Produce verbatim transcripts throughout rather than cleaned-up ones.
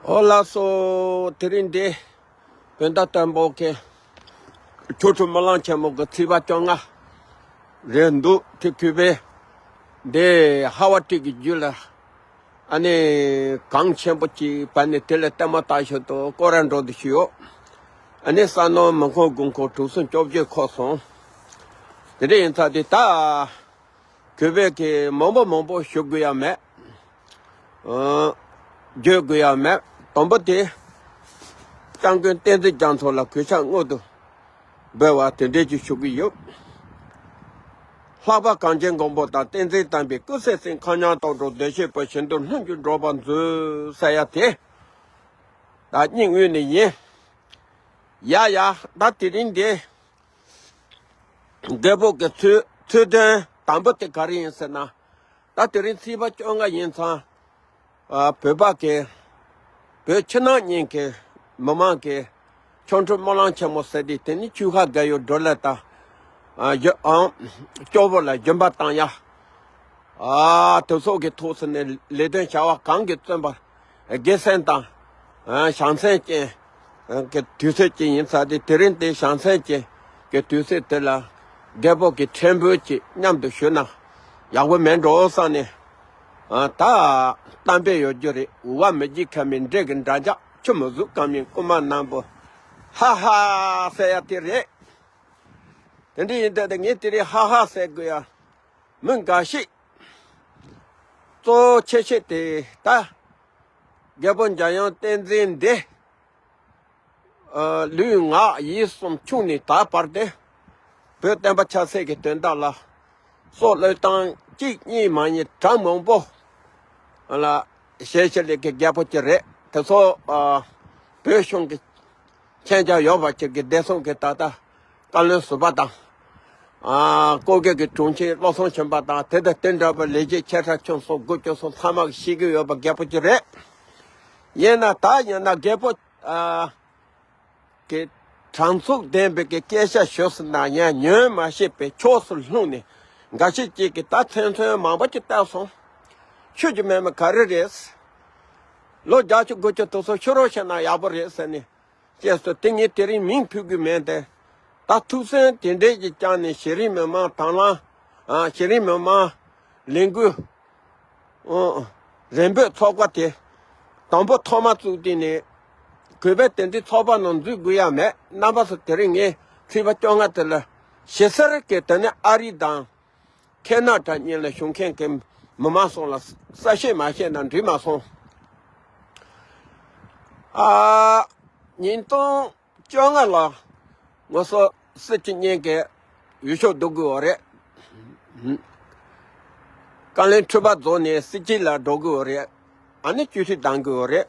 ཨོ་ལགས་སོ། དེ་རིང་འདི་བོད་ཟླ་དང་པོ་གི་ཆོ་འཕྲུལ་སྨོན་ལམ་ཆེན་མོ་གི་ཚེས་པ་བཅོ་ལྔ་རེད་འདུག་དེ་གུས་པས་འདི་ཧ་བ་ཏི་གི་རྒྱུད་ལ་ཨ་ནི་གངས་ཆེན་པོ་གཅིག་བབས་ནས་དེ་ལ་ལྟད་མོ་ལྟ་ཞོར་དུ་སྐོར་ར་འགྲོ་འདུག་ཞུས་ཡོད། ཨ་ནི་ས་ནོར་མི་ཁོམ་དགུན་ཁོམ་དྲུག་གསུམ་བཅོ་བརྒྱད་འཁོར་སོང་། དེ་འདྲ་ཡིན་ཙང་དེ་ད། གུས་པས་ཀྱི་མང་པོ་མང་པོ་ཞུ་དགོས་ཡ་མེད། ཨ། བརྗོད་དགོས་ཡ་མེད། དང་པོ་དེ། སྐྱབས་མགོན་བསྟན་འཛིན་རྒྱ་མཚོ་ལ་གུས་ཕྱག་སྔོན་དུ་འབུལ་བ་དེ་འདྲས་ཅིག་ཞུ་གི་ཡོད། ལྷག་པར་གངས་ཅན་མགོན་པོ་དང་བསྟན་འཛིན་དམ་པའི་སྐུ་ཚེ་བརྟན། མཁའ་མཉམ་སྟོང་གྲོགས་བདེ་གཤེགས་ཕུར། བཞིན་དུ་ལྷུན་གྱིས་གྲུབ་པར་མཛོད་ཟེར་ཡ་དེ། ད་སྙིང་དབུས་ནས་ཡིན། ཡ་ཡ། ད་དེ་རིང་འདི། རྒད་པོ་གི་ཚུལ་ཚུལ་དོན་དང་པོ་དེ་ག་རེ་ཡིན་ཟེར་ན། ད་དེ་རིང་ཚེས་པ་བཅོ་ལྔ་ཡིན་ཙང་། ཨ། བོད་པ་གི་བོད་ཕྱི་ནང་གཉིས་ཀྱི་མི་མང་གི་ཆོ་འཕྲུལ་སྨོན་ལམ་ཆེན་མོ་ཟེར་དུས་དེ་ནི་ཆོས་ཁ་རྒས་ཡོལ་བགྲོ་གླེང་དང་། ཨ། ཡོ་ཨང་། སྐྱོ་བོ་ལ་སྦྱིན་པ་བཏང་ཡ། ཨ། དེ་སོགས་ཀྱི་ཐོག་སུ་ནས་ལས་དོན་བྱ་བ་གང་གིས་བརྩམས་པ། དགེ་མཚན་དང་། ཨ། བྱང་སེམས་ཅན་གྱི་དུས་ཚོད་ཅིག་ཡིན་ཙང་དེ་དེ་རིང་དེ་བྱང་སེམས་ཅན་གྱི་དུས་ཚོད་དེ་ལ་རྒད་པོ་གི་ཕྲན་བུ་ཅིག་མཉམ་དུ་ཞུས་ན་ཡག་པོ་མེད་འགྲོ་བསམ་ནས། ཨ། ད་གཏམ་དཔེ་ཡོད་རྒྱུ་རེད། འུར་བ་མི་བརྗེད་ཁ་མའི་འབྲས་ཀྱི་འདྲ་འཇགས། ཆུ་མིག་གཟུགས་སྐམ་ཡིན་རྐུན་མ་སྣམ་བུ། ཧ་ཧ་ཟེར་ཡ་དེ་རེད། དེ་འདྲ་ཡིན་དུས་དེ་ངས་དེ་རིང་ཧ་ཧ་ཟེར་དགོས་ཡ། མི་འགའ་ཞིག་གཙོ་བོ་ཆེ་ཤོས་དེ་ད། རྒད་པོ་འཇམ་དབྱངས་བསྟན་འཛིན་འདི། ཨ། ལུས་ངག་ཡིད་གསུམ་ཆུང་ནས་ད་བར་དུ་བོད་བསྟན་པ་ཆབ་སྲིད་ཀྱི་དོན་དག་ལ་སྲོག་བློས་བཏང་གཅིག་གཉིས་མ་ཡིན་གྲངས་མང་པོ་ལ་ཞལ་ཕྱེ་ལས་ཀྱི་རྒད་པོ་ཅིག་རེད། དེ་ཚོ། ཨ། བོད་གཞུང་གི་མཁྱེན་རྒྱ་ཡོད་པ་ཅིག་གི་བདེ་སྲུང་གི་ད་ལྟ་བཀའ་བློན་ཟུར་པ་དང་། ཨ། སྐུ་སྒེར་གྱི་དྲུང་ཆེ་བློ་བཟང་ཆོས་འཕེལ་དང་དེ་དང་དེ་འདྲ་བའི་ལས་བྱེད་ཆེ་ཕྲ་ཆུང་གསུམ་དགུ་བཅུ་སོགས་ཚང་མ་གིས་ཤེས་ཀྱི་ཡོད་པ་རྒད་པོ་ཅིག་རེད། ཡིན་ན་ད་ཡིན་ན་རྒད་པོ། ཨ། གི་དྲང་ཚུགས་ལྡན་པའི་གི་སྐད་ཆ་ཞུ་ཟེར་ན་ཡང་ཉན་མ་ཤེས་པའི་ཕྱོགས་སུ་ལྷུང་ནས། འགའ་ཤས་ཅིག་གིས་ད་ཚུན་ཚོད་མང་པོ་ཅིག་བལྟས་སོང་། ཆོས་ཀྱི་མེད་མ་ག་རེ་རེད། ལོ་བརྒྱད་ཅུ་དགུ་བཅུ་དེ་ཚོ་ཤོར་རོགས་བྱས་ན་ཡག་པོ་རེད་ཟེར་ནས་བཤད་སོང་། དེ་ངས་དེ་རིང་མིང་ཕུད་གི་མེད་དེ། ད་ཐུགས་སེམས་དེ་འདྲས་ཀྱི་བཅངས་ནས་གཞི་རིམ་མི་མང་དང་བླངས། ཨ། གཞི་རིམ་མི་མང་ལས་འགུལ། ཨོ། རེ་འབོད་ཚོགས་པ་དེ་དང་པོ་ཐོག་མ་བཙུགས་དུས་ནས་གུས་པས་དེ་འདྲའི་ཚོགས་པ་ནང་འཛུལ་དགོས་ཡ་མེད། རྣམ་པ་ཚོ་དེ་རིང་ངས་ཚེས་པ་བཅོ་ལྔ་དེ་ལ་ཞེ་སེར་གྱི་དེ་ནས་ཨ་རི་དང་ཁེ་ན་ཌ་གཉིས་ལ་བཞུགས་མཁན་གྱི་མི་མང་ཚོ་ལ་གསལ་བཤད་མ་བྱས་ན་འགྲིག་མ་སོང་། ཨ། ཉིས་སྟོང་བཅོ་ལྔ་ལ་ང་ཚོ་སྲིད་སྤྱི་གཉིས་ཀྱི་འོས་ཤོག་བསྡུ་དགོས་པ་རེད། བཀའ་བློན་ཁྲི་པ་རྫོགས་ནས་སྲིད་སྤྱི་ལ་འགྲོ་དགོས་པ་རེད། ཨ་ནི་སྤྱི་འཐུས་བདམས་དགོས་པ་རེད།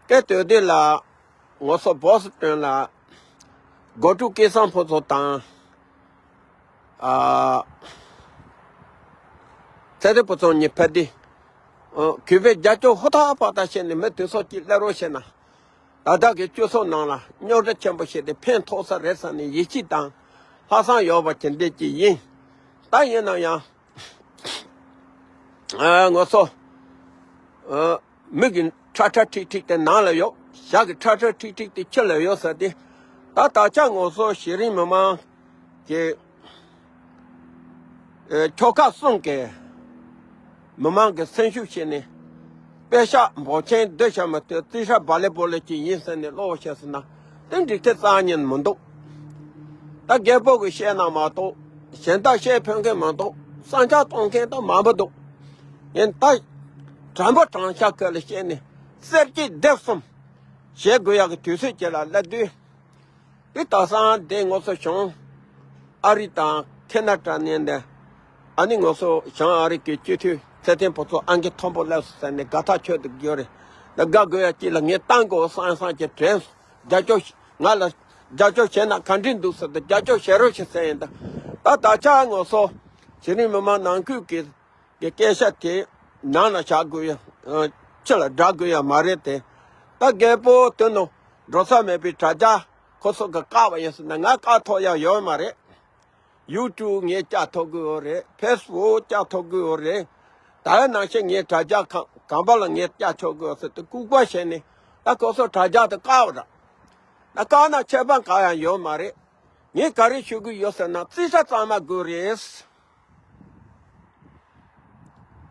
སྐབས་དེ་དུས་ལ་ང་ཚོ་བོ་སི་ཊོན་ལ་སྒོ་ཕྲུག་སྐལ་བཟང་ཕུན་ཚོགས་དང་། ཨ། ཚེ་རིང་ཕུན་ཚོགས་གཉིས་ཕེབས་དུས། ཨ། གུས་པས་རྒྱབ་སྐྱོར་ཧུར་ཐག་པ་ཐག་བྱས་ནས་མི་དེ་ཚོ་གཅིག་སླེབས་རོགས་བྱས་ན། ད་ལྟ་གི་སྤྱི་ཚོགས་ནང་ལ་རྙོག་དྲ་ཆེན་པོ་ཞིག་དེ་ཕན་ཐོགས་ས་རེད་བསམ་ནས་ཡིད་ཆེས་དང་ལྷག་བསམ་ཡོད་པ་ཅིག་འདི་གཅིག་ཡིན། ད་ཡིན་ན་ཡང་། ཨ། ང་ཚོ། ཨ། མིག་གི་ཁྲ་ཁྲ་ཁྲིག་ཁྲིག་དེ་ནང་ལ་ཡོད། ཞྭ་གི་ཁྲ་ཁྲ་ཁྲིག་ཁྲིག་དེ་ཕྱི་ལ་ཡོད་ཟེར་ཏེ། ད་ད་ཆ་ང་ཚོ་གཞི་རིམ་མི་མང་གི། ཨེ། ཆོལ་ཁ་གསུམ་གྱི་མི་མང་གི་སེམས་ཤུགས་བྱས་ནས། པད་ཤག་འབོར་ཆེན་སྡོད་བྱ་མི་ཐུབ། རྩིས་ཧྲ་བ་ལེ་བོ་ལེ་ཅིག་ཡིན་ཟེར་ནས་ལོག་བཤད་ཟེར་ན། དེ་འགྲིག་ཐེ་རྩ་ཉན་མི་འདུག་ད་རྒད་པོ་གིས་བཤད་ན་མ་གཏོགས་གཞན་དག་བཤད་ཕོད་མཁན་མི་འདུག་བསམ་འཆར་གཏོང་མཁན་ད་མང་པོ་འདུག་ཡིན་ད། དྲང་པོ་དྲང་བཞག་གི་ལ་བཤད་ནས་གསེར་གྱི་ལྡེབས་གསུམ་བྱེད་དགོས་ཡག་གི་དུས་ཚོད་ཅིག་ལ་སླེབས་དུས། དེ་ད་སང་དེ་ང་ཚོ་བྱང་ཨ་རི་དང་ཁེ་ན་ཌ་ནས་འདི། ཨ་ནི་ང་ཚོ་བྱང་ཨ་རི་གི་སྤྱི་འཐུས་ཚེ་བརྟན་ཕུན་ཚོགས་ཨང་ཀི་མཐོན་པོ་སླེབས་སོང་ཟེར་ནས་དགའ་ཐག་ཆོད་དུ་གྱུར་རེད། ད་དགའ་དགོས་ཡ་ཅིག་ལ་ངས་བཏང་དགོས་བསམ་བསམ་གྱི་དྲན་སོང་། རྒྱབ་སྐྱོར། ང་ལ་རྒྱབ་སྐྱོར་བྱས་ན་ག་འདྲ་འདུག་ཟེར་དུས་རྒྱབ་སྐྱོར་བྱེད་རོགས་བྱེད་ཟེར་ཡིན། ད་ད་ད་ཆ་ང་ཚོ་གཞི་རིམ་མི་མང་ནང་ཁུལ་གྱི་གི་སྐད་ཆ་དེ་ནང་ལ་བཞག་དགོས་ཡ། ཕྱི་ལ་བསྒྲགས་དགོས་ཡ་མ་རེད་དེ། ད་རྒད་པོ་དེ་ནང་འགྲོ་ས་མེད་པའི་དྲ་རྒྱ་ཁོ་ཚོ་གི་བཀག་པ་ཡིན་ཟེར་ན་ང་བཀག་ཐུབ་ཡ་ཡོད་མ་རེད། ཡུ་ཊུབ་ངས་བཀྱག་ཐུབ་ཀྱི་ཡོད་རེད། ཕེ་སི་བུག་བཀྱག་ཐུབ་ཀྱི་ཡོད་རེད། ད་ཡ་ནང་བཞིན་ངས་དྲ་རྒྱ་གང་གང་པ་ལ་ངས་བཀྱག་ཆོག་གི་ཡོད་ཟེར་དུས་ལྐུགས་པ་བྱས་ནས་ ད་ཁོ་ཚོ་དྲ་རྒྱ་དེ་བཀག་ར། ད་བཀག་ན་ཁྱད་པར་གང་ཡང་ཡོད་མ་རེད། ངས་ག་རེ་ཞུ་གི་ཡོད་ཟེར་ན་རྩིས་ཁྲ་གཙང་མ་དགོས་རེད།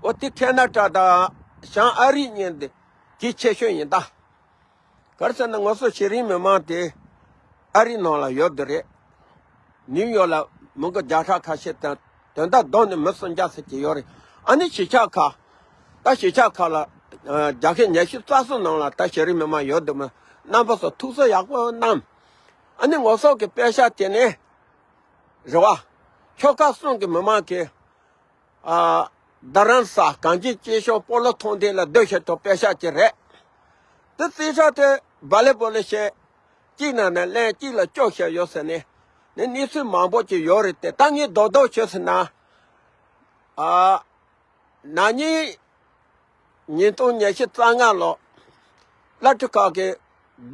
འོ་དེ་ཁེ་ན་ཌ་དང་བྱང་ཨ་རི་གཉིས་འདི་གལ་ཆེ་ཤོས་ཡིན་ད། ག་རེ་ཟེར་ན་ང་ཚོ་གཞི་རིམ་མི་མང་དེ་ཨ་རི་ནང་ལ་ཡོད་དེ་རེད། ནིའུ་ཡོག་ལ་མི་འགོ་བརྒྱ་ཕྲག་ཁ་ཤས་དང་དོན་དག་བསྡོམས་ནས་མི་སུམ་བརྒྱ་ཟེར་གྱི་ཡོད་རེད། ཨ་ནི་གཞིས་ཆགས་ཁག་ད་གཞིས་ཆགས་ཁག་ལ་ཨ་རྒྱལ་ཁབ་ཉི་ཤུ་རྩ་གསུམ་ནང་ལ་ད་གཞི་རིམ་མི་མང་ཡོད་དུ་མི་རྣམ་པ་ཚོ་ཐུགས་གསོ་ཡག་པོ་གནང་། ཨ་ནི་ང་ཚོ་གི་པེ་ཤག་དེ་ནི་རེད་བ། ཆོལ་ཁ་གསུམ་གི་མི་མང་གི་ཨ་རྡ་རམ་ས་གངས་ཅན་སྐྱིད་གཤོངས་སྤོ་ལོ་མཐོང་ལྡན་ལ་སྡོད་བྱེད་ཐོག་པེ་ཤག་ཅིག་རེད། དེ་རྩིས་ཁྲ་དེ་བ་ལེ་བོ་ལེ་བཤད། གཅིག་ནང་ནས་ལན་གཅིག་ལ་སྐྱོ་བཤད་ཡོད་ཟེར་ནས། ནི་གནས་ཚུལ་མང་པོ་ཅིག་ཡོད་རེད་དེ་ད་ངས་རྡོག་རྡོག་བྱས་ཟེར་ན། ཨ་ན་ནིང་ཉིས་སྟོང་ཉི་ཤུ་རྩ་ལྔ་ལོ། བླ་སྤྲུལ་ཁག་གིས་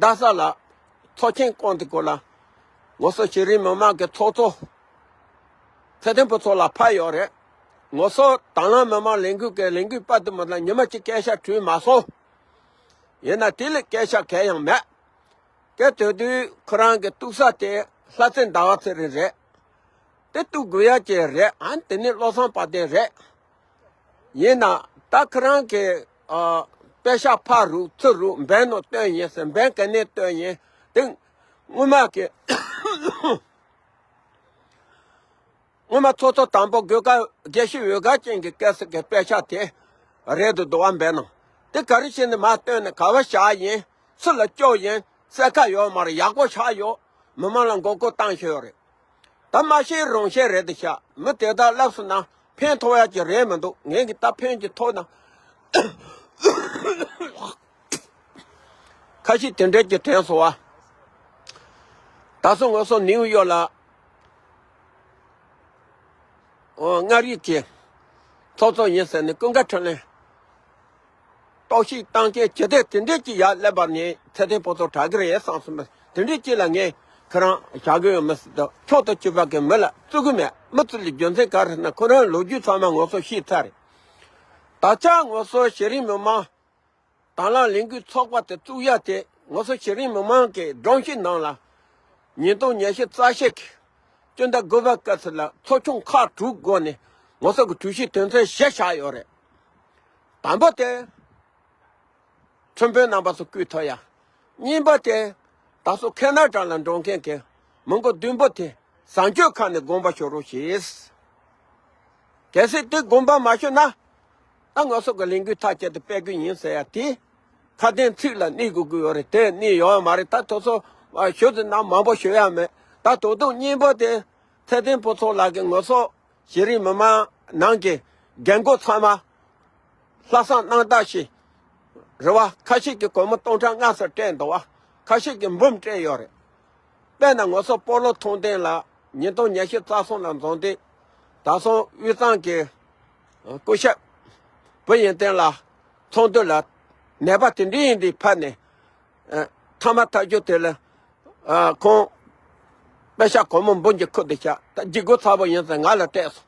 རྡ་ས་ལ་ཚོགས་ཆེན་བསྐོངས་དེ་སྐོར་ལ། ང་ཚོ་གཞི་རིམ་མི་མང་གི་ཚོགས་གཙོ་ཚེ་བརྟན་ཕུན་ཚོགས་ལགས་ཕེབས་ཡོད་རེད། ང་ཚོ་དང་བླངས་མི་མང་ལས་འགུལ་གྱི་ལས་འགུལ་པ་དུ་མ་ལ་ཉི་མ་གཅིག་སྐད་ཆ་དྲིས་མ་སོང་། ཡིན་ན་དེ་ལས་སྐད་ཆ་གང་ཡང་མེད། སྐད་དོད་དུས་ཁོ་རང་གི་ཏུག་ས་དེ་ལྷ་རྩེ་ཟླ་བ་ཚེ་རིང་རེད། དེ་ཏུག་དགོས་ཡ་ཅིག་རེད། ཨ་ནི་དེ་ནི་བློ་བཟང་དཔལ་ལྡན་རེད། ཡིན་ན་ད་ཁོ་རང་གི་ཨ་པེ་ཤག་ཕར་རུག་ཚུར་རུག་འབེན་ནོ་སྟོན་ཡིན་ཟེར་འབེན་ག་ནས་སྟོན་ཡིན། དེ་སྔོན་མ་གི་སྔོན་མ་ཚོགས་གཙོ་དང་པོ་དགོས་གལ་དགེ་བཤེས་འོད་དཀར་ཅན་གྱི་སྐད་ཟེར་གི་པེ་ཤག་དེ་རེད་དུ་འདུག་བ་འབེན་ནོ། དེ་ག་རེ་བྱས་ནས་མར་སྟོན་ནས་ག་བ་བཞག་ཡིན། སུ་ལ་སྐྱོ་ཡིན། གསལ་ཁ་ཡོད་མ་རེད། ཡག་པོ་ཆགས་ཡོད། མི་མང་ལ་མགོ་སྐོར་བཏང་ཤོད་རེད། ད་མ་ཤེས་རང་ཤེས་རེད་དེ་ཤག་མི་དེ་དག་ལབ་སོང་ན་ཕན་ཐོགས་ཡ་ཅིག་རེད་མི་འདུག་ངས་གི་ད་ཕན་ཅིག་ཐོགས་ན། ཁ་ཤས་དེ་འདྲས་ཀྱི་དྲན་སོང་བ། ད་སོ་ང་སོ་ནིའུ་ཡོག་ལ་ཨོ་མངའ་རིས་ཀྱི་ཚོགས་གཙོ་ཡིན་ཟེར་ནས་ཀུན་དགའ་འཕྲིན་ལས། རྟོག་ཞིབ་བཏང་མཁན་ཇི་ལྟར་དེ་འདྲས་ཀྱི་ཡར་སླེབས་པ་ནས་ཚེ་བརྟན་ཕུན་ཚོགས་དྲག་གི་རེད་བསམ་སོང་། དེ་འདྲས་ཀྱི་ལ་ངས་ཁོ་རང་བཞག་གི་ཡོད་མི་སྲིད་དོ། ཕྱོགས་དང་གཅིག་པ་གི་མི་ལ་བཙུགས་གི་མེད། མི་བཙུགས་ལ་རྒྱུ་མཚན་ག་རེ་ཟེར་ན་ཁོ་རང་ལོ་རྒྱུས་ཚང་མ་ངོ་སོ་ཤེས་ཚར་རེད། ད་ཆ་ངོ་སོ་གཞི་རིམ་མི་མང་དང་བླངས་ལས་འགུལ་ཚོགས་པ་དེ་བཙུགས་ཡ་དེ་ངོ་སོ་གཞི་རིམ་མི་མང་གི་སྒྲོམ་གཞི་ནང་ལ་ཉིས་སྟོང་ཉི་ཤུ་རྩ་བཞི་གི་སྤྱི་ཟླ་དགུ་པ་སྐབས་སུ་ལ་ཚོགས་ཆུང་ཁག་དྲུག་སྒོ་ནས་ངོ་སོ་གི་གྲོས་གཞི་དོན་ཚན་བཞི་བཞག་ཡོད་རེད། དང་པོ་དེ། ཁྲིམས་དཔོན་རྣམ་པ་ཚོ་བསྐོས་ཐུབ་ཡ། གཉིས་པ་དེ། ད་སོ་ཁེ་ན་ཌ་ལ་འགྲོ་མཁན་གྱི་མི་མགོ་བདུན་པོ་དེ་བཟང་སྤྱོད་ཁང་ནས་དགོངས་པ་ཞུ་རོགས་ཞེས། གལ་སྲིད་དེ་དགོངས་པ་མ་ཞུ་ན། ད་ང་ཚོ་གི་ལས་འགུལ་མཐའ་གཅིག་ཏུ་སྤེལ་རྒྱུ་ཡིན་ཟེར་ཡ་དེ། ཁ་དན་ཚིག་ལ་གནས་དགོས་ཀྱི་ཡོད་རེད། དེ་གནས་ཡོད་མ་རེད། ད་དེ་ཚོ་ཞུ་ཟིན་ན་མང་པོ་ཞུ་ཡ་མེད། ད་དོ་དོ་གཉིས་པོ་དེ་ཚེ་བརྟན་ཕུན་ཚོགས་ལགས་ཀྱི་ངོ་སོ། གཞི་རིམ་མི་མང་ནང་གི་རྒན་རྒོན་ཚང་མ་ལྷག་བསམ་རྣམ་དག་ཞིག་རེད་བ། ཁ་ཤས་ཀྱིས་སྒོར་མོ་སྟོང་ཕྲག་ལྔ་ཙམ་སྤྲད་འདུག་བ། ཁ་ཤས་ཀྱིས་འབུམ་སྤྲད་ཡོད་རེད། དཔེར་ན་ངོ་སོ་སྤོ་ལོ་མཐོང་ལྡན་ལགས་ཉིས་སྟོང་ཉི་ཤུ་རྩ་གསུམ་ལ་འཛོམས་ཏེ་ད་སོང་དབུས་གཙང་གི་སྐུ་ཞབས་བུ་ཡོན་ཏན་ལགས་ཚོགས་འདུ་ལ་ནད་པ་དེ་འདྲ་ཡིན་དུས་ཕར་ནས་ཨ་ཐ་མག་འཐག་རྒྱུ་དེ་ལ་ཨ་ཁོང་པེ་ཤག་སྒོར་མོ་འབུམ་གཅིག་ཁུར་དེ་བཞག་ད་འཇིགས་སྒོ་ཚ་པོ་ཡིན་ཟེར་ང་ལ་སྤྲད་སོང་།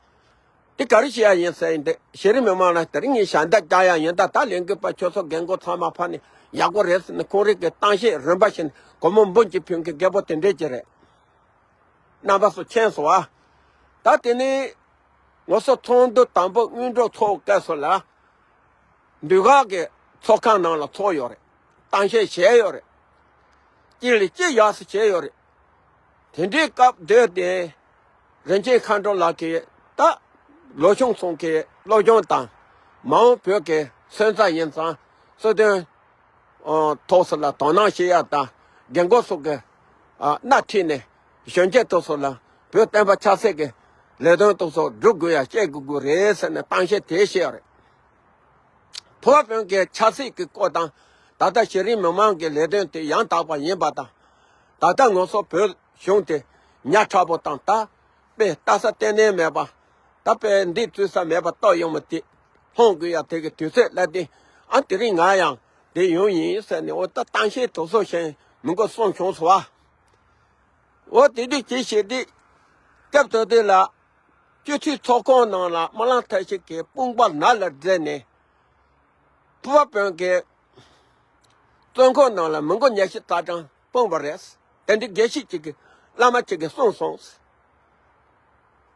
དེ་ག་རེ་བྱེད་ཡ་ཡིན་ཟེར་ཡིན་ཏེ་གཞི་རིམ་མི་མང་ལ་དེ་རིང་ངས་ཞལ་འདེབས་རྒྱག་ཡ་ཡིན། ད་ད་ལས་འགུལ་པ་ཁྱོད་ཚོ་རྒན་རྒོན་ཚང་མ་ཕར་ནས་ཡག་པོ་རེད་ཟེར་ནས་ཁོང་རང་གི་གཏམ་བཤད་རིམ་པ་བཞིན་སྒོར་མོ་འབུམ་གཅིག་ཕུལ་མཁན་རྒད་པོ་དེ་འདྲས་ཅིག་རེད། རྣམ་པ་ཚོ་མཁྱེན་སོང་ཨ། ད་དེ་ནས་ངོ་སོ་ཚོགས་འདུ་དང་པོ་སྔོན་འགྲོ་ཚོགས་སྐབས་སུ་ལ་འདུས་ཁང་གི་ཚོགས་ཁང་ནང་ལ་ཚོགས་ཡོད་རེད། གཏམ་བཤད་བྱས་ཡོད་རེད། གཅིག་ལས་གཅིག་ཡག་སེ་བྱས་ཡོད་རེད། དེ་འདྲའི་སྐབས་སྡོད་དེ་རིན་ཆེན་མཁའ་འགྲོ་ལགས་ཀྱིས་ད་ལོ་ཆུང་ཚང་གི་སློབ་སྦྱོང་དང་མ་འོངས་བོད་ཀྱི་སོན་རྩ་ཡིན་ཙང་སྲོལ་རྒྱུན་ཐོག་སོ་ལ་དོ་སྣང་བྱེད་ཡ་དང་རྒན་རྒོན་སོགས་ཀྱི་སྣ་ཁྲིད་ནས་གཞོན་སྐྱེས་ཐོག་སོ་ལ་བོད་བསྟན་པ་ཆབ་སྲིད་ཀྱི་ལས་དོན་ཐོག་སོ་སྒྲུབ་དགོས་ཡ་བཤད་དགོས་དགོས་རེད་ཟེར་ནས་གཏམ་བཤད་དེ་བྱས་ཡོད་རེད། བོད་བོན་གྱི་ཆབ་སྲིད་ཀྱི་སྐོར་དང་ད་ལྟ་གཞི་རིམ་མི་མང་གི་ལས་དོན་དེ་ཡང་དག་པ་ཡིན་པ་དང་། ད་ལྟ་ང་ཚོ་བོད་གཞུང་དེ་ཉག་ཕྲ་པོ་དང་ད་དཔེ་ལྟ་ས་ལྟ་ནས་མེད་པ། ད་དཔེ་འདི་བཙུགས་ས་མེད་པ་ཏོག་ཡོང་མི་དེ་ལྷོང་དགོས་ཡ་དེ་གི་དུས་ཚོད་ལ་དེ་ཨ་དེ་རིང་ང་ཡང་དེ་ཡོང་ཡིན་ཟེར་ནས་འོ་ད་གཏམ་བཤད་དུ་སོ་ཞེན་མི་དགོས་གསུངས་བྱུང་སོང་བ། འོ་དེ་དུས་ཅི་བྱེད་དུས་སྐབས་དེ་དུས་ལ་སྤྱི་འཐུས་ཚོགས་ཁང་ནང་ལ་སྨོན་ལམ་ཐབས་ཤེས་ཀྱི་དཔུང་པ་ནར་ལ་མཛད་ནས་བོད་པ་བོན་གྱི་ བཙོན་ཁང་ནང་ལ་མི་མགོ་ཉི་ཤུ་རྩ་གྲངས་སྤུངས་པ་རེད། དེ་འདྲའི་དགེ་བཤེས་གཅིག་གིས་བླ་མ་གཅིག་གིས་གསུངས་སོང་།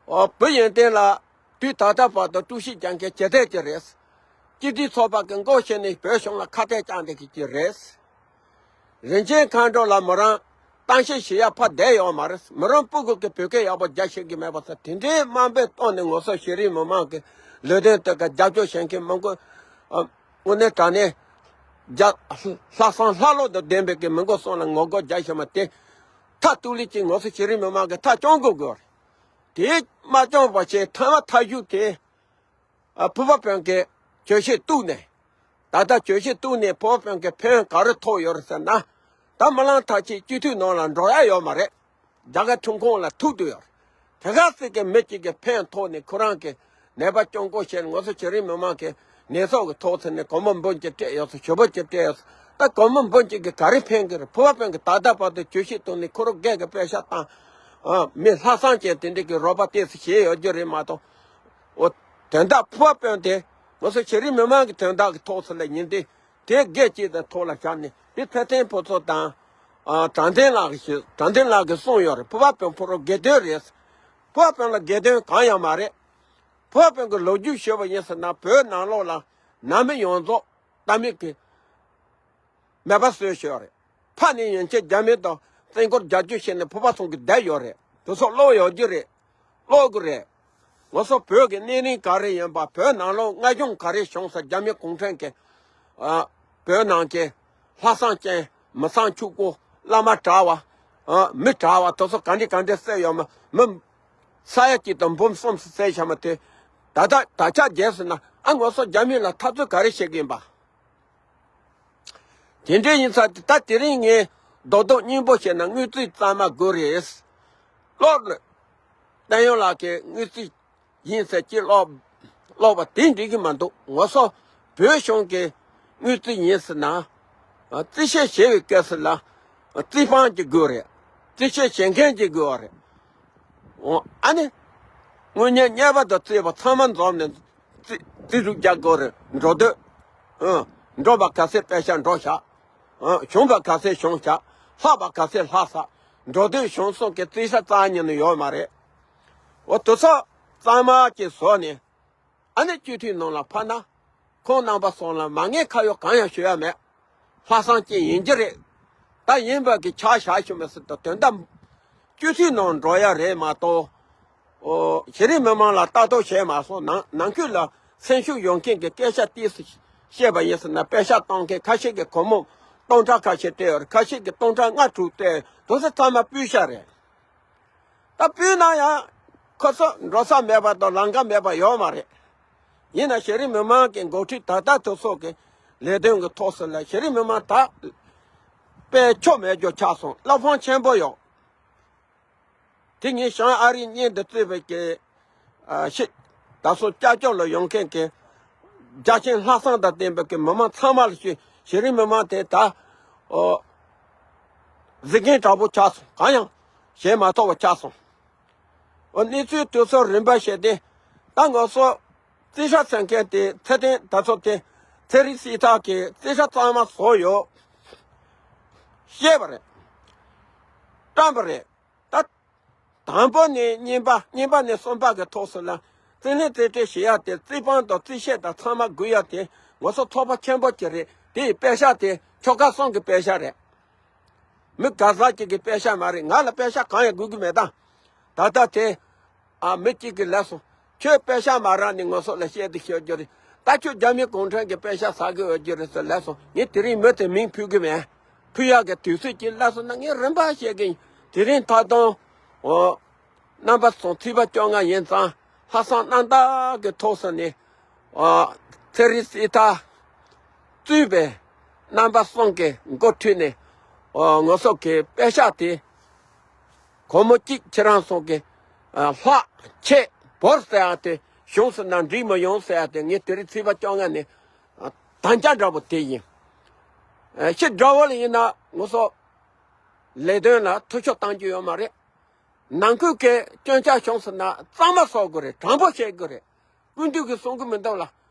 ཨོ་བུ་ཡོན་ཏན་ལགས་དུས་ད་ལྟ་བར་དུ་དཀྲུག་ཤིང་རྒྱག་མཁན་ཇེ་དལ་གྱི་རེད། སྤྱི་འཐུས་ཚོགས་པ་གི་མགོ་བཤེས་ནས་བོད་གཞུང་ལ་ཁ་གཏད་བཅག་འདེད་ཀྱི་རེད། རིན་ཆེན་མཁའ་འགྲོ་ལ་མོ་རང་གཏམ་བཤད་བྱེད་ཡ་ཕར་བསྡད་ཡོད་མ་རེད། མོ་རང་སྤུ་གུ་གི་བོད་སྐད་ཡག་པོ་རྒྱག་ཤེས་ཀྱི་མེད་པ་ཟེར། དེ་འདྲའི་དམའ་འབེབས་བཏང་ནས་ང་ཚོ་གཞི་རིམ་མི་མང་གི་ལས་དོན་དེ་ག་རྒྱབ་སྐྱོར་བྱེད་མཁན་མི་མགོ་ཨ་དངོས་གནས་དྲང་གནས་རྒྱ་ལྷག་བསམ་ལྷག་བློ་དང་ལྡན་པའི་གི་མི་མགོ་གསུམ་ལ་ངོ་རྒོལ་རྒྱག་བཞིན་པ་དེ་མཐའ་གཏུགས་ལེན་གྱིས་ང་ཚོ་གཞི་རིམ་མི་མང་གི་མཐའ་སྐྱོང་དགོས་དགོས་རེད། དེ་མ་སྐྱོང་བ་བྱས་མཐའ་མ་མཐའ་གཞུག་དེ། ཨ་ཕུར་པ་དཔོན་གྱིས་གྱོད་གཞི་གཏུགས་ནས། ད་ལྟ་གྱོད་གཞི་གཏུགས་ནས་ཕུར་པ་དཔོན་གྱི་ཕན་ག་རེ་ཐོགས་ཡོད་རེད་ཟེར་ན། ད་མི་ལང་ཐག་ཆོད་སྤྱི་འཐུས་ནང་ལ་འགྲོ་ཡ་ཡོད་མ་རེད། རྒྱ་གར་ཁྲིམས་ཁང་ལ་ཐུག་བསྡད་ཡོད་རེད། དེ་ག་ཚོད་ཀྱི་མི་གཅིག་གི་ཕན་ཐོགས་ནས་ཁོ་རང་གི་ནད་པ་སྐྱོང་སྐོར་བྱས་ནས་ང་ཚོ་གཞི་རིམ་མི་མང་གི་ནད་གསོག་གི་ཐོག་ཚད་ནས་སྒོར་མོ་འབུམ་གཅིག་སྤྲད་ཡོད་ཚོད་ཞུ་བ་གཅིག་སྤྲད་ཡོད་ཚོད། ད་སྒོར་མོ་འབུམ་གཅིག་གི་ག་རེ་ཕན་གི་རེད། ཕུར་པ་དཔོན་གྱིས་ད་ལྟ་བར་དུ་གྱོད་གཞི་གཏུགས་ནས་ཁོ་རང་སྒེར་གྱི་པེ་ཤག་བཏང་། ཨ་མི་ལྷག་བསམ་ཅན་དེ་འདྲ་གི་རོགས་པ་ཏོག་ཙམ་བྱས་ཡོད་རྒྱུ་རེད་མ་གཏོགས། འོ། དོན་དག་ཕུར་པ་དཔོན་དེ་ང་ཚོ་གཞི་རིམ་མི་མང་གི་དོན་དག་གི་ཐོག་ཚོ་ལ་ཡིན་ཏེ། དེ་སྒེར་གཅིག་དང་ཐོག་ལ་བཞག་ནས་དེ་ཚེ་བརྟན་ཕུན་ཚོགས་དང་། ཨ་དྲང་བདེན་ལགས་ཀྱིས་དྲང་བདེན་ལགས་ཀྱིས་གསུངས་ཡོད་རེད། ཕུར་པ་དཔོན་ཕུ་རོ་དགེ་འདུན་རེད། ཕུར་པ་དཔོན་ལ་དགེ་འདུན་གང་ཡང་མ་རེད། ཕུར་པ་དཔོན་གྱི་ལོ་རྒྱུས་ཞུས་པ་ཡིན་ཟེར་ན་བོད་ནང་ལོགས་ལ་ནང་མི་ཡོངས་རྫོགས་ལྟ་མི་གི་མེད་པ་བཟོས་ཤོག་རེད། ཕ་ནས་ཡན་ཆད་རྒྱ་མི་དང་བཙན་སྐོར་རྒྱག་རྒྱུ་བྱས་ནས་ཕུར་པ་ཚང་གི་བསྡད་ཡོད་རེད། དེ་ཚོ་ཀློག་ཡོད་རྒྱུ་རེད། ཀློག་དགོས་རེད། ང་ཚོ་བོད་ཀྱི་གནས་རིམ་ག་རེ་ཡིན་པ། བོད་ནང་ལོགས་མངའ་ལྗོངས་ག་རེ་བྱུང་ས། རྒྱ་མི་གུང་ཁྲན་གྱི་ཨ་བོད་ནང་གི་ལྷག་བསམ་ཅན་མི་ཚང་ཕྱུག་པོ་བླ་མ་གྲྭ་བ་ཨ་མི་གྲྭ་བ་དེ་ཚོ་ག་འདྲ་ག་འདྲ་བསད་ཡོད་མ། མི་ས་ཡ་གཅིག་དང་འབུམ་གསུམ་ཙམ་བསད་བཞག་མ་དེ། ད་ལྟ་ད་ཆ་བརྒྱབ་ཟེར་ན་ཨ་ང་ཚོ་རྒྱ་མི་ལ་འཐབ་རྩོད་ག་རེ་བྱེད་ཀྱི་ཡིན་པ། དེ་འདྲ་ཡིན་ཙང་ད་དེ་རིང་ངས་རྡོག་རྡོག་སྙིང་པོ་བྱས་ན་དངུལ་རྩིས་གཙང་མ་དགོས་རེད། ཀློག་རེད། བསྟན་ཡོན་ལགས་ཀྱིས་དངུལ་རྩིས་ཡིན་ཟེར་གྱི་ཀློག་ཀློག་པ་དེ་འགྲིག་གི་མ་འདུག་ང་ཚོ་བོད་གཞུང་གི་དངུལ་རྩིས་ཡིན་ཟེར་ན། རྩིས་བཤེར་བྱེད་པའི་སྐབས་སུ་ལ་རྩིས་དཔང་ཅིག་དགོས་རེད། རྩིས་བཤེར་བྱེད་མཁན་ཅིག་དགོས་པ་རེད། འོ་ཨ་ནི། དངུལ་གཉེར་གཉེར་པ་དང་རྩིས་པ་ཚང་མ་འཛོམས་ནས་རྩིས་རྩིས་ཟུར་རྒྱག་དགོས་རེད། འགྲོ་དུས། ཨ། འགྲོ་བ་ག་ཚད་པེ་ཤག་འགྲོ་བཞག་ཨ། བྱུང་བ་ག་ཚད་བྱུང་བཞག་ལྷག་པ་ག་ཚད་ལྷག་ས། འགྲོ་དུས་བྱུང་སོང་གི་རྩིས་ས་རྩ་ཉིད་ནས་ཡོད་མ་རེད། འོ་དེ་ཚོ་གཙང་མ་ཅིག་བཟོས་ནས། ཨ་ནི་སྤྱི་འཐུས་ནང་ལ་ཕར་ན། ཁོང་རྣམ་པ་ཚོ་ལ་མ་ངན་ཁ་གཡོག་གང་ཡང་ཞུ་ཡ་མེད། ལྷག་བསམ་ཅན་ཡིན་གྱི་རེད། ད་ཡིན་པ་གི་ཆ་བཞག་ཞུ་མི་སྲིད་དོ། དོན་དག་སྤྱི་འཐུས་ནང་འགྲོ་ཡ་རེད་མ་གཏོགས། ཨོ། གཞི་རིམ་མི་མང་ལ་ལྟ་རྟོག་བྱས་མ་སོང་། ནང་ནང་ཁུལ་ལ་སེམས་ཤུགས་ཡོད་མཁན་གྱི་སྐད་ཆ་ཏོག་ཙམ་བཤད་པ་ཡིན་ཟེར་ན། པེ་ཤག་གཏོང་མཁན་ཁ་ཤས་ཀྱིས་སྒོར་མོ་སྟོང་ཕྲག་ཁ་ཤས་སྤྲད་ཡོད་རེད། ཁ་ཤས་ཀྱིས་སྟོང་ཕྲག་ལྔ་དྲུག་སྤྲད་ཡོད། དེ་ཚོ་ཚང་མ་སྤུས་ཤ་རེད། ད་སྤུས་ན་ཡང་ཁོ་ཚོ་འགྲོ་ས་མེད་པ་དང་ལམ་ཁ་མེད་པ་ཡོད་མ་རེད། ཡིན་ན་གཞི་རིམ་མི་མང་གི་འགོ་ཁྲིད་ད་ལྟ་དེ་ཚོ་གི་ལས་དོན་གྱི་ཐོག་སུ་ལ་གཞི་རིམ་མི་མང་ད་དཔེ་ཆོ་མེད་རྒྱུ་ཆགས་སོང་། བློ་ཕམ་ཆེན་པོ་ཡོད། དེ་ངས་བྱང་ཨ་རིའི་བརྙན་དུ་བཙུགས་པའི་གི་ཨ་ཤི། ད་སོ་ཀྱག་ཀྱོག་ལ་ཡོང་མཁན་གྱི་རྒྱ་ཆེན་ལྷག་བསམ་དང་ལྡན་པའི་གི་མི་མང་ཚང་མ་ལ་ཞུ། གཞི་རིམ་མི་མང་དེ་ད་ཨོ་གཟིགས་མཁན་དྲག་པོ་ཆགས་སོང་། གང་ཡང་བྱེད་མ་ཐུབ་པ་ཆགས་སོང་། ཨོ་གནས་ཚུལ་དེ་ཚོ་རིམ་པ་བྱས་ཏེ་ད་ང་ཚོ་རྩིས་ཁྲ་འཚོལ་མཁན་དེ་ཚེ་བརྟན་ད་ཚོ་དེ་ཚེ་རིང་སྲིད་ཐར་གྱིས་རྩིས་ཁྲ་གཙང་མ་བཟོས་ཡོད། བཤད་པ་རེད། བཀྲམ་པ་རེད། ད། དང་པོ་ནས་གཉིས་པ། གཉིས་པ་ནས་གསུམ་པ་གི་ཐོག་སུ་ལ་རྩིས་ལེན་རྩིས་སྤྲོད་བྱེད་ཡ་དེ། རྩིས་དཔང་དང་རྩིས་བཤེར་དང་ཚང་མ་དགོས་ཡ་དེ་ང་ཚོ་ཚོགས་པ་ཆེན་པོ་གཅིག་རེད། དེ་ཡི་པེ་ཤག་དེ་ཆོལ་ཁ་གསུམ་གི་པེ་ཤག་རེད། མི་ག་ཟག་ཅིག་གི་པེ་ཤག་མ་རེད། ང་ལ་པེ་ཤག་གང་ཡང་དགོས་ཀྱི་མེད་ད། ད་ལྟ་དེ། ཨ་མི་གཅིག་གིས་ལབ་སོང་། ཁྱོད་པེ་ཤག་མ་རག་ནས་ང་ཚོ་ལ་བཤད་དེ་ཤོད་རྒྱུ་རེད། ད་ཁྱོད་རྒྱ་མི་གུང་ཁྲན་གྱི་པེ་ཤག་ཟ་གི་ཡོད་རྒྱུ་རེད་ཟེར་ལབ་སོང་། ངས་དེ་རིང་མི་དེ་མིང་ཕུད་ཀྱི་མེད། ཕུད་ཡག་གི་དུས་ཚོད་ཅིག་སླེབས་སོང་ན་ངས་རིམ་པ་བཤད་གི་ཡིན། དེ་རིང་ད་དུང་། ཨོ། རྣམ་པ་ཚོ་ཚེས་པ་བཅོ་ལྔ་ཡིན་ཙང་ལྷག་བསམ་རྣམ་དག་གི་ཐོག་སོང་ནས། ཨོ། ཚེ་རིང་སྲིད་ཐར་གཙོས་པའི་རྣམ་པ་གསུམ་གྱི་འགོ་ཁྲིད་ནས། ཨོ། ང་ཚོ་གི་པེ་ཤག་དེ། སྒོར་མོ་གཅིག་ཁྱེད་རང་ཚོ་གི་ཨ་ལྷག་ཆད་བོར་ཟེར་ཡ་དེ། གཞུང་སུ་ན་འགྲིག་མི་ཡོང་ཟེར་ཡ་དེ། ངས་དེ་རིང་ཚེས་པ་བཅོ་ལྔ་ནས་ཨ་དམ་བཅའ་འདྲ་པོ་དེ་ཡིན། ཨ་ཕྱི་དགྲ་བོ་ལ་ཡིན་ན་ང་ཚོ་ལས་དོན་ལ་ཐུགས་ཕྱོགས་གཏང་རྒྱུ་ཡོད་མ་རེད། ནང་ཁུལ་གྱི་སྐྱོན་ཆ་བྱུང་སོང་ན་གཙང་མ་བཟོ་དགོས་རེད། དྲང་པོ་བཤད་དགོས་རེད། སྐུ་མདུན་གྱིས་གསུང་གི་མི་འདུག་ལ།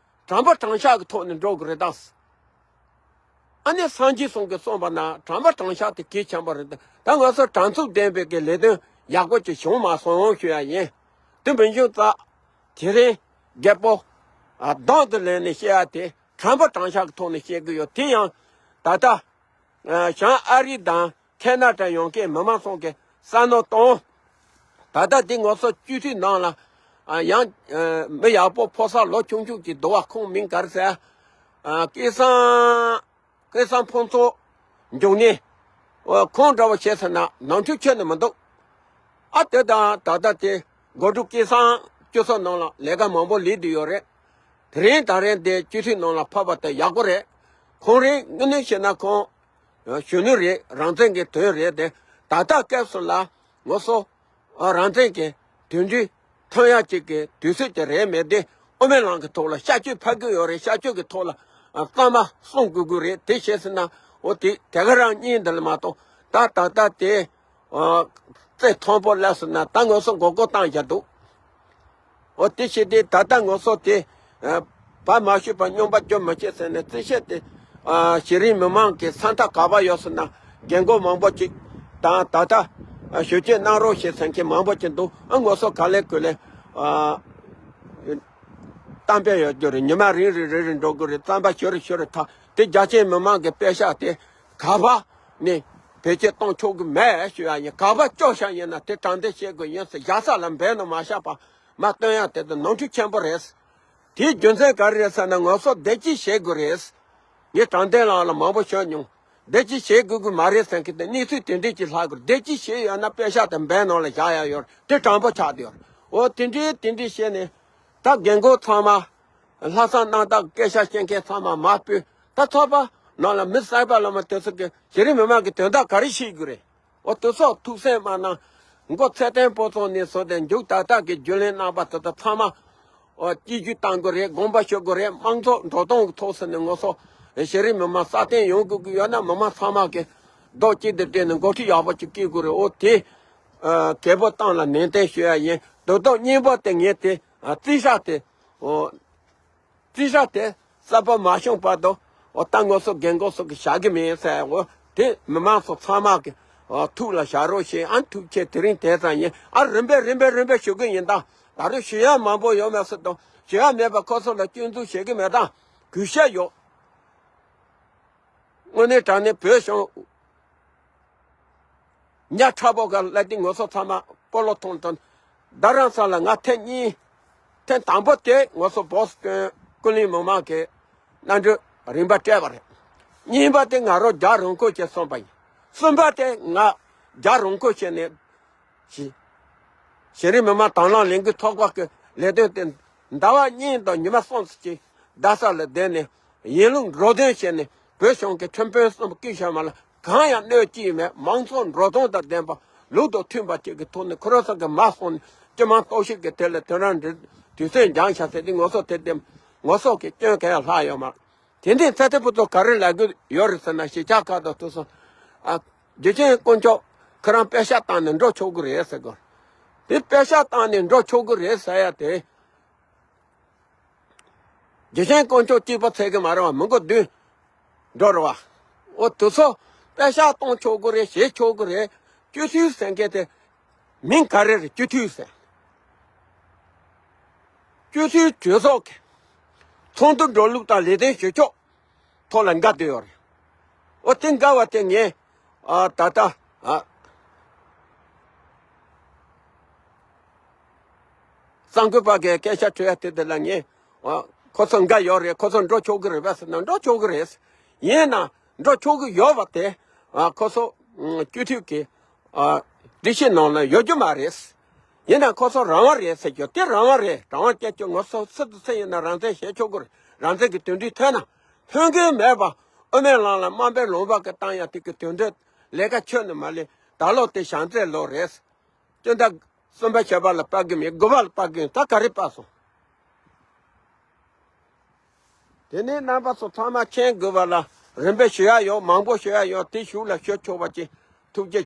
དྲང་པོ་དྲང་བཞག་གི་ཐོག་ནས་འགྲོ་དགོས་རེད་ད། ཨ་ནི་སངས་རྒྱས་གསུམ་གྱིས་གསུངས་པ་ན་དྲང་པོ་དྲང་བཞག་དེ་གལ་ཆེན་པོ་རེད། ད་ང་ཚོ་དྲང་ཚུགས་ལྡན་པའི་གི་ལས་དོན་ཡག་པོ་ཅིག་བྱུང་མ་སོང་ཞུ་ཡ་ཡིན། དེ་མིན་བྱུང་ཙང་དེ་རིང་རྒད་པོ་ཨ་གདོང་དུ་ལེན་ནས་བཤད་ཡ་དེ་དྲང་པོ་དྲང་བཞག་གི་ཐོག་ནས་བཤད་གི་ཡོད། དེ་ཡང་ད་ལྟ་ཨ་བྱང་ཨ་རི་དང་ཁེ་ན་ཌ་ཡོང་མཁན་མི་མང་ཚོ་གི་བསམ་བློ་གཏོང་། ད་ལྟ་འདི་ང་ཚོ་སྤྱི་འཐུས་ནང་ལ་ཨ་ཡང་ཨ་མི་ཡག་པོ་ཕོ་གསར་ལོ་ཆུང་ཆུང་གི་འདུག་བ། ཁོང་མིང་ག་རེ་ཟེར། ཨ་སྐལ་བཟང་སྐལ་བཟང་ཕུན་ཚོགས་འབྱུང་གནས། ཨ་ཁོང་འདྲ་བོ་བྱས་ཟེར་ན་ནོར་འཁྲུལ་ཁྱོན་ནས་མི་འདུག་ཨ་དེ་དང་ད་ལྟ་དེ་སྒོ་ཕྲུག་སྐལ་བཟང་སྤྱི་ཚོགས་ནང་ལ་ལས་ཀ་མང་པོ་ལས་བསྡད་ཡོད་རེད། དེ་རིང་ད་རིང་དེ་སྤྱི་འཐུས་ནང་ལ་ཕབ་པ་དེ་ཡག་པོ་རེད། ཁོང་རང་དངོས་གནས་བཤད་ན་ཁོང་གཞོན་ནུ་རེད། རང་བཙན་གྱི་དོན་རེད་དེ། ད་ལྟ་སྐབས་སུ་ལ་ང་ཚོ་རང་བཙན་གྱི་དོན་འགྲུལ་ཐོན་ཡག་ཅིག་གི་དུས་ཚོད་དེ་རེད་མེད་དེ། དབུ་མའི་ལམ་གྱི་ཐོག་ལ་བཤད་སྤྱོད་ཕར་གི་ཡོད་རེད། བཤད་སྤྱོད་ཀྱི་ཐོག་ལ་གཙང་མ་གསུང་དགོས་ཀྱི་རེད། དེ་བྱས་ཟིན་ན་འོ་དེ་དེ་ག་རང་གཉིས་འདི་ལ་མ་གཏོགས་ད་ད་ལྟ་དེ་རྩེ་མཐོན་པོ་སླེབས་སོང་ན་ད་ང་ཚོ་མགོ་སྐོར་བཏང་བཞག་འདུག་འོ་དེ་བྱས་ཏེ་ད་ལྟ་ང་ཚོ་དེ་ཨ་བར་མ་ཞུས་པར་རྙོག་པ་སྐྱོན་མ་བྱེད་ཟེར་ནས་རྩིས་བཤེར་དེ་ཨ་གཞི་རིམ་མི་མང་གི་ས་མཐའ་ག་པར་ཡོད་སོང་ན་རྒན་རྒོན་མང་པོ་ཅིག་དང་ད་ལྟ་ཨ་ཞུ་སྐྱོན་གནང་རོགས་ཞེས་ཟེར་མཁན་མང་པོ་ཅིག་འདུག་ཨ་ང་ཚོ་ག་ལེ་གུ་ལེ་ཨ་གཏམ་དཔེ་ཡོད་རྒྱུ་རེད། ཉི་མ་རིང་རིང་རིང་རིང་འགྲོ་དགོས་རེད། རྩམ་པ་ཤོར་རེ་ཤོར་རེ་ཐག་དེ་རྒྱ་ཆེའི་མི་མང་གི་པད་ཤག་དེ་ག་པར་ནས་བེད་སྤྱོད་གཏོང་ཆོག་གི་མེད་ཞུ་ཡ་ཡིན། ག་པར་སྐྱོ་ཤ་ཡིན་ན་དེ་དྲང་བདེན་བཤད་དགོས་ཡིན་ཟེར། བཞག་ས་ལ་འབད་ནོ་མ་བཞག་པ་མ་སྟོན་ཡ་དེ་དང་ནོར་འཁྲུལ་ཆེན་པོ་རེད། དེའི་རྒྱུ་མཚན་ག་རེ་རེད་ཟེར་ན་ང་ཚོ་བདེ་སྐྱིད་བྱེད་དགོས་རེད། ངས་དྲང་བདེན་ལགས་ལ་མང་པོ་ཤོད་མྱོང་། བདེ་སྐྱིད་བྱེད་དགོས་ཀྱི་མ་རེད་ཟེར་མཁན་དེ་གནས་ཚུལ་དེ་འདྲས་ཀྱི་ལྷག་དགོས། བདེ་སྐྱིད་བྱེད་ཡོད་ན་པད་ཤག་དེ་འབད་ནང་ལ་བཞག་ཡ་ཡོད་རེད། དེ་དྲང་པོ་ཆགས་བསྡད་ཡོད་རེད། འོ་དེ་འདྲས་དེ་འདྲས་བྱས་ནས་ད་རྒན་རྒོན་ཚང་མ་ལྷག་བསམ་རྣམ་དག་སྐད་ཆ་བཤད་མཁན་ཚང་མ་མར་ཕུད། ད་ཚོགས་པ་ནང་ལ་མི་གསར་པ་ལ་མ་དེ་ཚོ་གི་གཞི་རིམ་མི་མང་གི་དོན་དག་ག་རེ་ཤེས་དགོས་རེད། འོ་དེ་ཚོ་ཐུགས་སེམས་མ་གནང་། མགོ་ཚད་ལྡན་པོ་ཚོ་ནས་བཟོ་སྟེ་མཇུག་ཏག་ཏག་གི་རྒྱུན་ལས་རྣམ་པ་དེ་དག་ཚང་མ་འོ་སྐྱིད་རྒྱུ་བཏང་དགོས་རེད། དགོངས་པ་ཞུ་དགོས་རེད། དམངས་གཙོ་འགྲོ་སྟངས་ཀྱི་ཐོག་ཟེར་ནས་ང་ཚོ་གཞི་རིམ་མི་མང་སྲ་བརྟན་ཡོང་དགོས་ཀྱི་ཡོད་ན་མི་མང་ཚང་མ་གི་རྡོག་གཅིག་ཏུ་སྤྲད་ནས་འགོ་ཁྲིད་ཡག་པོ་ཅིག་བསྐོ་དགོས་རེད། འོ་དེ་གལ་པོ་བཏང་ལ་ནན་ཏན་ཞུ་ཡ་ཡིན། དོ་བདག་གཉིས་པ་དེ་ངས་དེ་རྩིས་ཞག་དེ་འོ། རྩིས་ཞག་དེ་གསར་པ་མ་བྱུང་བར་དུ་འོ་ད་ང་ཚོ་རྒན་རྒོན་ཚོ་གི་བཞག་གི་མིན་ཟེར། འོ་དེ་མི་མང་ཚོ་ཚང་མ་གི་འོ་ཐུགས་ལ་བཞག་རོགས་ཞེས། ཨ་ཐུགས་ཆེ། དེ་རིང་དེ་ཙམ་ཡིན། ཨ་རིམ་པས་རིམ་པས་རིམ་པས་ཞུ་གི་ཡིན། ད་ད་རུང་ཞུ་ཡ་མང་པོ་ཡོད་མ་སྲིད་དང་། ཞུ་ཡ་མེད་པ་ཁོ་ཚོ་ལ་སྐྱོན་འཛུགས་བྱེད་གི་མེད། ད་གུས་ཞབས་ཡོད། དངོས་གནས་དྲང་གནས་བོད་གཞུང་ཉག་ཕྲ་པོ་ག་ལ་དེ་ང་ཚོ་ཚང་མ་སྤོ་ལོ་ཐོང་ཐོང་། རྡ་རམ་ས་ལ་ང་ཐེངས་གཉིས། ཐེངས་དང་པོ་དེ་ང་ཚོ་བོ་སི་ཀོན་ཀུན་གླེང་མི་མང་གི་གནམ་གྲུ་རིམ་པ་སྤྲད་པ་རེད། གཉིས་པ་དེ་ང་རང་རྒྱག་རང་ཁུལ་བྱས་སོང་པ་ཡིན། གསུམ་པ་དེ་ང་རྒྱག་རང་ཁུལ་བྱས་ནས་གཞི་གཞི་རིམ་མི་མང་དང་བླངས་ལས་འགུལ་ཚོགས་པ་གི་ལས་དོན་དེ་ཟླ་བ་གཉིས་དང་ཉི་མ་གསུམ་ཙམ་ཅིག་རྡ་ས་ལ་བསྡད་ནས་ཡིན་ལུགས་འགྲོ་དོན་བྱས་ནས་བོད་གཞུང་གི་ཁྲིམས་དཔོན་གསུམ་སྐུ་ཞབས་མ་ལ་གང་ཡང་གནོད་ཀྱི་མེད། མང་ཚོགས་འགྲོ་སྟངས་དང་ལྡན་པ་ལུགས་དང་མཐུན་པ་ཅིག་གི་ཐོག་ནས་ཁོ་རང་ཚོ་གི་མ་སོང་ནས་སྤྱི་དམངས་རྟོག་ཞིབ་ཀྱི་དེ་ལ་དོན་རང་འདྲི་དུས་ཚོད་འགྱངས་བྱ་ཟེར་ཏེ་ང་ཚོ་དེ་དེ་ང་ཚོ་གི་སྐྱོན་ག་ཡང་ལྷག་ཡོད་མ་རེད། དེ་འདྲའི་ཚེ་ཐེ་ཕུ་ཚོ་ག་རེ་ལབ་གི་ཡོད་རེད་ཟེར་ན་གཞིས་ཆགས་ཁག་དང་དུ་སོང་། ཨ་རྒྱལ་ཆེན་དཀོན་མཆོག་ཁོ་རང་པད་ཤག་བཏང་ནས་འགྲོ་ཆོག་གི་རེད་ཟེར་གོ། དེ་པད་ཤག་བཏང་ནས་འགྲོ་ཆོག་གི་རེད་ཟེར་ཡ་དེ། རྒྱལ་ཆེན་དཀོན་མཆོག་གཅིག་པ་ཚད་གི་མ་རེད་བ། མི་མགོ་བདུན་འགྲོ་རེད་བ། འོ་དེ་ཚོ་པད་ཤག་གཏོང་ཆོག་གི་རེད། བྱེད་ཆོག་གི་རེད། སྤྱི་འཐུས་ཟེར་མཁན་དེ་མིང་ག་རེ་རེད། སྤྱི་འཐུས་ཟེར། སྤྱི་འཐུས་གྲོས་ཚོགས་ཀྱི་ཚོགས་འདུ་འགྲོ་ལུགས་དང་ལས་དོན་བྱེད་ཕྱོགས་ཐོག་ལ་འགལ་འདུ་ཡོད་རེད། འོ་དེ་འགལ་བ་དེ་ངས་ཨ་ད་ལྟ་ཨ་གསར་འགོད་པ་གིས་སྐད་ཆ་དྲི་ཡ་དེ་དེ་ལ་ངས་ཨ་ཁོ་ཚོ་འགལ་ཡོད་རེད། ཁོ་ཚོ་འགྲོ་ཆོག་གི་རེད་པས་ཟེར་ན་འགྲོ་ཆོག་གི་རེད། ཡིན་ན་འགྲོ་ཆོག་གི་ཡོད་པ་དེ་ཨ་ཁོ་ཚོ་ཨ་སྤྱི་འཐུས་ཀྱི་ཨ་སྒྲིག་གཞི་ནང་ལ་ཡོད་རྒྱུ་མ་རེད། ཡིན་ན་ཁོ་ཚོ་རང་དབང་རེད་ཟེར་རྒྱུ་དེ་རང་དབང་རེད། རང་དབང་སྐྱབས་བཅོལ་ང་ཚོ་སུ་དང་སུ་ཡིན་ན་རང་བཙན་བྱེད་ཆོག་གི་རེད། རང་བཙན་གྱི་དོན་འགྲིག་ཐོན་ན་ཐོན་གི་མེད་པ། དབུ་མའི་ལམ་ལ་དམའ་འབེབས་ལུང་པ་གི་བཏང་ཡ་དེ་གི་དོན་འགྲིག་ལས་ཀ་ཁྱོན་ནས་མ་ལས། ད་ལོ་དེ་བྱང་རྩེ་ལོ་རེད། སྤྱི་ཟླ་གསུམ་པ་བཞི་པ་ལ་ཕབ་གི་མེད། དགུ་པ་ལ་ཕབ་གི་ཡིན། ད་ག་རེ་ཕབ་སོང་། དེ་ནས་རྣམ་པ་ཚོ་ཚང་མ་མཁྱེན་དགོས་པ་ལ་རིམ་པས་ཞུ་ཡ་ཡོད། མང་པོ་ཞུ་ཡ་ཡོད། དེ་གཞུག་ལ་ཞུ་ཆོག་པ་ཅིག་ཐུགས་རྗེ་